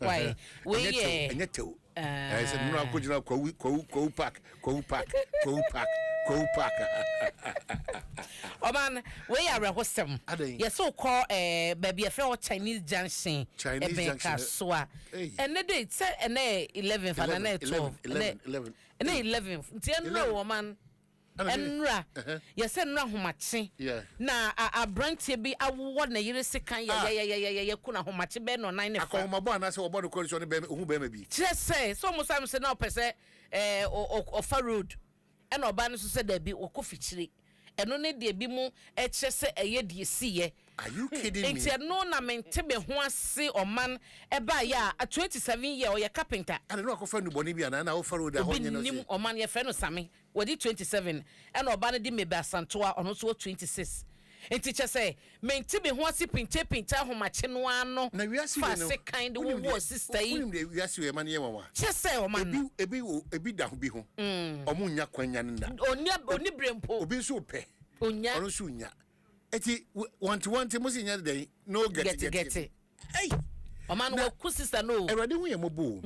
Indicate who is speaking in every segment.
Speaker 1: Why? Wei yɛ
Speaker 2: ɛnyɛ tew ɛyɛ sɛ nnura akɔgyina Kwawu, Kwawu, Kwawu Park, Kwawu Park, Kwawu Park, Kwawu Park.
Speaker 1: Ɔman, wei yɛ awerɛhosɛm.
Speaker 2: Adɛn?
Speaker 1: Yɛsɛ wokɔ baabi yɛfrɛ hɔ Chinese Junction.
Speaker 2: Chinese
Speaker 1: ɛbɛn
Speaker 2: Junction.
Speaker 1: Kasoa.
Speaker 2: Hey.
Speaker 1: Ɛnɛ de sɛ ɛnɛ yɛ 11th ana ɛnɛ yɛ 12?
Speaker 2: 11, 11.
Speaker 1: Ɛnɛ 11th, nti ɛnura
Speaker 2: 11.
Speaker 1: wɔ ɔman
Speaker 2: Ɛna sɛ-
Speaker 1: ɛnura yɛsɛ nnura ahomakye na aberanteɛ bi awowɔ ne yere sekan
Speaker 2: Ah.
Speaker 1: yɛyɛyɛyɛyɛ ku na ahomakye bɛɛ na ɔnan ne fa.
Speaker 2: Akɔnhomabɔ anaasɛ wɔbɔ no kɔri sɛ ɔne bɛrima, ohu bɛrima bi.
Speaker 1: Kyerɛ sɛ ɔmo sam sɛ na ɔpɛ sɛ ɔfa road, ɛna ɔbaa no nso sɛ daabi, ɔkɔ fikyire. Ɛno ne deɛ bi mu ɛkyerɛ sɛ ɛyɛ deɛ siiɛ.
Speaker 2: Are you kidding me?
Speaker 1: Nti ɛno na mente me ho ase. Ɔman, ɛbaayɛ a 27 year, ɔyɛ carpenter.
Speaker 2: Ana ne wakɔfa nnubɔne bi anaa na wofa road a
Speaker 1: Obi
Speaker 2: hɔ nyɛ no
Speaker 1: nim
Speaker 2: sɛ
Speaker 1: ɔman, yɛfrɛ no Same, wɔde 27, ɛna ɔba no de Mebe Asantoa, ɔno nso wɔ 26. Nti kyɛ sɛ mente me ho ase, pinkyɛ ahomakye no ano
Speaker 2: Na wiase
Speaker 1: fa
Speaker 2: wei no
Speaker 1: sekan de
Speaker 2: wonim
Speaker 1: wowɔ sister yi.
Speaker 2: Wonim deɛ wiase wei ma no yɛ nwanwa?
Speaker 1: Kyɛ sɛ ɔman
Speaker 2: Ebi, ebi wɔ, ebi da ho bi ho, ɔmo nya kwan nya no da.
Speaker 1: Ɔni bere mpo.
Speaker 2: Obi nso pɛ.
Speaker 1: Onya.
Speaker 2: Ɔno nso nya, eti wɔnte wɔnte mo si nya dɛn no gɛte.
Speaker 1: Gɛte gɛte.
Speaker 2: Ɛy.
Speaker 1: Ɔman no, waku sister no o.
Speaker 2: Awurade hu yɛ mmɔbɔ o,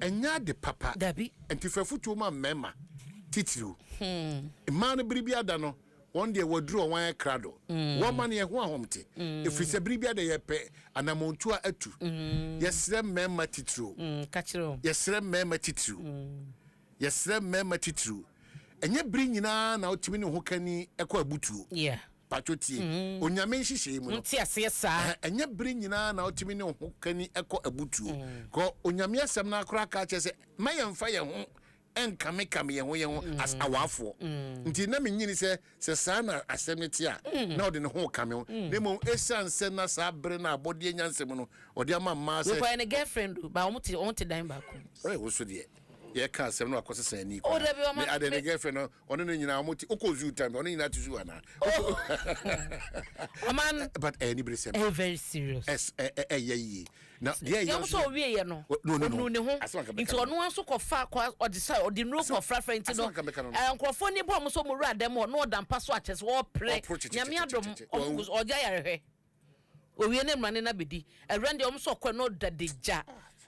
Speaker 2: ɛnyɛ ade papa.
Speaker 1: Dabi.
Speaker 2: Nti fɛ fotuo ma mmarima titiriw. Mmaa no, bere bi ada no, wɔn deɛ wɔaduru a wɔn ayɛ krado, wɔn ma no yɛ ho ahomte, ɛfiri sɛ bere bi ada yɛpɛ anammɔntu a atu. Yɛsrɛ mmarima titiriw.
Speaker 1: Ka kyerɛ o.
Speaker 2: Yɛsrɛ mmarima titiriw, yɛsrɛ mmarima titiriw, ɛnyɛ bere nyinaa na wotumi ne ho kani ɛkɔ abutuo. Patwo tie, Onyame nhyehyɛe mu no
Speaker 1: nte aseɛ saa.
Speaker 2: Ɛnyɛ bere nyinaa na wotumi ne ho kani ɛkɔ abutuo kɔ. Onyame asɛm no akora ka kyerɛ sɛ ma yɛmfa yɛn ho ɛnkamekame yɛn ho yɛn ho as awaafoɔ. Nti na menyini sɛ saa na asɛm no te a, na ɔde ne ho kame ho, na mmom ɛsiane sɛ na saa bere no abɔdeɛ nyansɛm no ɔde ama mmaa sɛ
Speaker 1: Wekɔyɛ ne girlfriend o, ba wɔn te dan baako.
Speaker 2: Ɔyɛ wo so deɛ yɛka asɛm no akɔsesa ani.
Speaker 1: Oh, dabi, ɔma-
Speaker 2: ade ne girlfriend no, ɔne no nyinaa ɔmo te, wokɔ zoo time, ɔne nyinaa te zoo anaa?
Speaker 1: Ɔman.
Speaker 2: But ɛyɛ ni bere sɛm.
Speaker 1: Ɛyɛ very serious.
Speaker 2: Ɛs ɛyɛ yie na deɛ ɛyɛ
Speaker 1: Yɛn nso owie yɛ no
Speaker 2: No.
Speaker 1: onu ne ho.
Speaker 2: Asɛm anka bɛka
Speaker 1: Nti
Speaker 2: no.
Speaker 1: ɔno nso kɔfa kɔ ɔde sɛ ɔde nnuro kɔfrafra nti no
Speaker 2: Asɛm anka bɛka no.
Speaker 1: Nkurɔfoɔ ni bɔ ɔmo so, ɔmo wura dɛm hɔ na ɔda mpa so akyɛ sɛ
Speaker 2: Ɔpere
Speaker 1: ɔpere.
Speaker 2: kyekye
Speaker 1: Nyame adom
Speaker 2: kyekye.
Speaker 1: ɔmo gu so ɔgya yarehwɛ owie ne mmara ne na bɛdi awura deɛ ɔmo nso ɔkɔ no ɔda de gya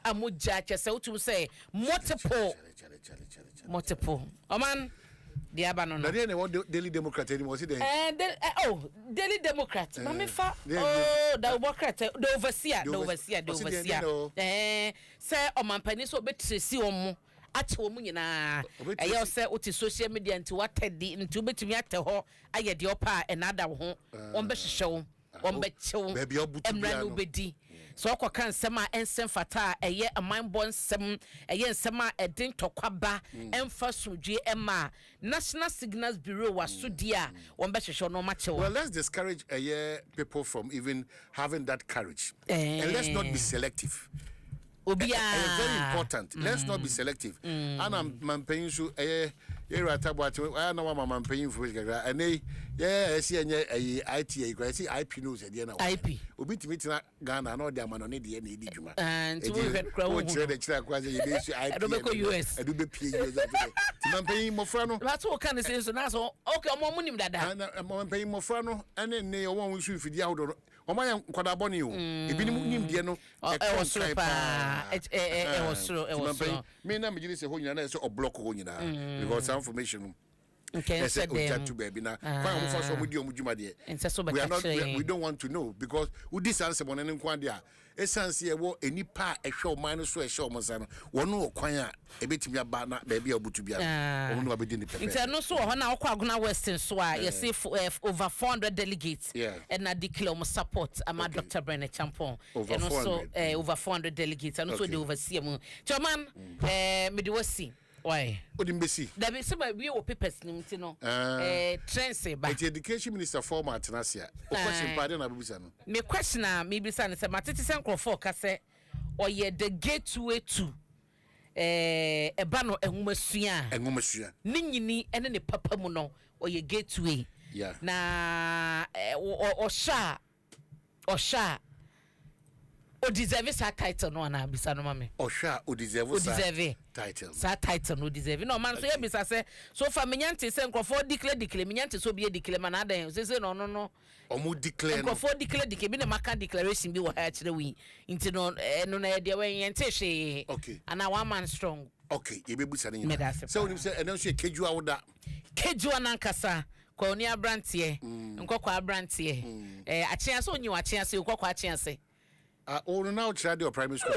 Speaker 1: a mo gya kyɛ sɛ wotum sɛ multiple
Speaker 2: Kyale, kyale, kyale, kyale, kyale.
Speaker 1: multiple. Ɔman, deɛ aba no.
Speaker 2: Na deɛ na ɛwɔ Daily Democrat anim, ɔsi dɛn?
Speaker 1: Oh, Daily Democrat, maame fa. Oh, the Democrat, the Overseer, the Overseer, the
Speaker 2: Ɔsi deɛ
Speaker 1: Overseer
Speaker 2: deɛ na ɛwɔ?
Speaker 1: Sɛ ɔmampanin sɛ ɔbɛtiresi wɔn mo akyɛ wɔn mu nyinaa.
Speaker 2: Ɔbɛtiresi-
Speaker 1: Ɛyɛ sɛ wote social media nti watɛ di nti wobɛtumi atɛ hɔ ayɛ deɛ ɔpɛ a ɛnaada wo ho. Wɔn bɛhyehyɛ wo, wɔn bɛkyɛ wo.
Speaker 2: Baabi a ɔbutu
Speaker 1: Mmara
Speaker 2: biara
Speaker 1: no
Speaker 2: no.
Speaker 1: wobɛdi sɛ ɔkɔka nsɛm a ɛnsɛm fata a ɛyɛ amanbɔ nsɛm, ɛyɛ nsɛm a ɛde ntɔkwa ba, ɛmfa somdwe ɛma a National Signals Bureau wasodie a wɔn bɛhyehyɛ no, ɔmakyɛ wo.
Speaker 2: Well, let's discourage people from even having that courage.
Speaker 1: Eh.
Speaker 2: And let's not be selective.
Speaker 1: Obiara.
Speaker 2: Ɛyɛ very important. Let's not be selective. Ana mampanyin nso ɛyɛ yɛwura Taboate ɛyɛ na wama mampanyin fo kakra. Ɛnɛ yi yɛ ɛsi ɛnyɛ ɛyi it ɛyi kora ɛsi IP no sɛ deɛ na wɔyɛ.
Speaker 1: IP.
Speaker 2: Obi tumi tena Ghana na ɔde ama no ne deɛ na edi dwuma.
Speaker 1: Ah, nti wohwɛ no koraa wohu
Speaker 2: Wɔkyerɛ
Speaker 1: no.
Speaker 2: de kyerɛ akora sɛ yɛbɛsu IP.
Speaker 1: Ɛde wobɛkɔ US.
Speaker 2: Ɛde wobɛpie US afei. Nti mampanyin mmɔfra no
Speaker 1: Bato wo ka ne sɛ nso na so okay, ɔmo nim dada.
Speaker 2: Ana mampanyin mmɔfra no ɛne ne ɔmo a wɔn nso mfidie ahodoɔ no, ɔmo ayɛ nkwadaa bɔne o. Ebinom nimdeɛ no
Speaker 1: Ɛwɔ
Speaker 2: ɛkɔ
Speaker 1: soro
Speaker 2: nkan
Speaker 1: paa. Ɛwɔ soro, ɛwɔ
Speaker 2: Nti mampanyin,
Speaker 1: soro.
Speaker 2: Me na megye di sɛ hɔ nyinaa na ɛsɛ ɔblock hɔ nyinaa because saa information no
Speaker 1: Nkɛ
Speaker 2: ɛsɛ
Speaker 1: nsɛ
Speaker 2: ogya
Speaker 1: dɛm
Speaker 2: to baabi na kwan a wɔfa so ɔmo di ɔmo dwuma deɛ,
Speaker 1: Nsɛ so
Speaker 2: we
Speaker 1: bɛka
Speaker 2: are not
Speaker 1: kyerɛ yɛn.
Speaker 2: we don't want to know because wodi saa nsɛmɔne no nko adeɛ a, ɛsiane sɛ yɛwɔ nipa a ɛhwɛ ɔman no so a ɛhyɛ ɔmo nsa no, wɔn wɔ kwan a ɛbɛtumi aba na baabi a ɔbutu biara
Speaker 1: Ah.
Speaker 2: ɔmo no abɛdi ne pɛpɛ.
Speaker 1: Nti ɛno nso wɔ hɔ na ɔkɔ Agona West nso a yɛse over 400 delegates ɛna declare ɔmo support ama Dr Bryan Acheampong.
Speaker 2: Over
Speaker 1: Ɛno nso
Speaker 2: 400.
Speaker 1: Over 400 delegates ɛno nso de overseer mu nti ɔman mede wasi why.
Speaker 2: Wode mbɛsi.
Speaker 1: Dabi sɛ ma wie wɔ papers no mu nti no
Speaker 2: Ah.
Speaker 1: Trends ba.
Speaker 2: Nti education minister former atena ase a, o question paa de na abɛbisa no?
Speaker 1: Me question a mebisa no sɛ matete sɛ nkurɔfoɔ ka sɛ ɔyɛ the gateway to ɛba no nwomasua a
Speaker 2: Ɛnwomasua.
Speaker 1: Ne nyini ne ne papa mu no, ɔyɛ gateway. Na ɔhyɛ a O deserve saa title no anaa? Bisa no ma me.
Speaker 2: Ɔhwɛ a, o deserve
Speaker 1: O
Speaker 2: saa
Speaker 1: deserve
Speaker 2: title.
Speaker 1: Saa title no, o deserve. Na ɔma nso yɛbisa sɛ so far menya nte sɛ nkurɔfoɔ declare, menya nte sɛ obi yɛ declare ma na adan sese na ɔno no.
Speaker 2: Ɔmo declare no.
Speaker 1: Nkurɔfoɔ declare bi na maka declaration bi wɔ ha akyerɛ wo yi, nti no ɛno na yɛdeɛ wɔn yɛnte hwee. Anaa one man strong.
Speaker 2: Okay, yɛbɛbusa no
Speaker 1: Meda
Speaker 2: nyinaa
Speaker 1: ase
Speaker 2: sɛ
Speaker 1: paa.
Speaker 2: wonim sɛ ɛno nso yɛ kedua woda.
Speaker 1: Kejuwa nankasa kɔni aberanteɛ nkɔkɔ aberanteɛ, akyea sɛ onyi wɔ akyea se nkɔkɔ akyea se.
Speaker 2: Ah, wo no na wokyerɛ adeɛ wɔ primary school?